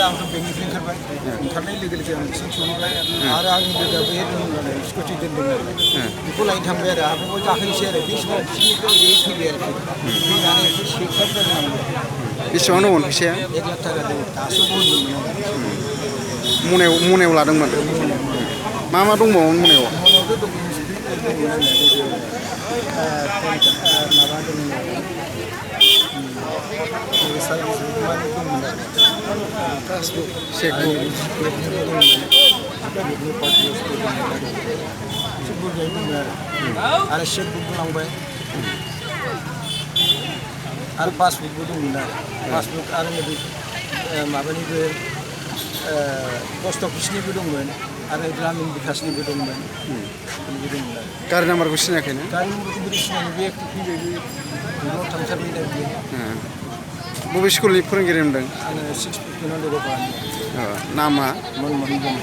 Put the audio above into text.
आंथ' बेंकनिफ्राय ओंखारबाय ओंखारनाय लोगो लोगो आं बिसिम सहैबाय आरो आंनि लोगोआ बे दंमोन स्कुटि दोनदों नालाय बेखौ लायनो थांबाय आरो आंबो गाखोनोसै आरो बे समाव बिसिनिफ्राय ओरै फैबाय आरोखि फैनानै एसे सेख्लाबलायनांबाय बेसेबां दंमोन फैसाया 1 लाख थाखा दं दासो बन्दमोन मनायाव लादोंमोन मा मा दंबावोमोन मनायाव मनायावथ' डकुमेन्टस दंमोन आंना माबा दंमोन सार्भिस दंमोन पासबुक चेकबुक आरो चेकबुकबो लांबाय आरो पासबुकबो दंमोन आरो पासबुक आरो नैबे माबानिबो पस्ट अफिसनिबो दंमोन आरो ग्रामिन बिकासनिबो दंमोन बेबो दंमोन आरो गारि नाम्बारखौ सिनायाखै ना गारि नाम्बारखौ बोरै सिनायनो बे फैबाय बे न'आव थांथारबाय दा बियो बबे स्कुलनि फोरोंगिरि होनदों आङो 6 नन्दगपारानि नामा मनमोहन ब्रह्म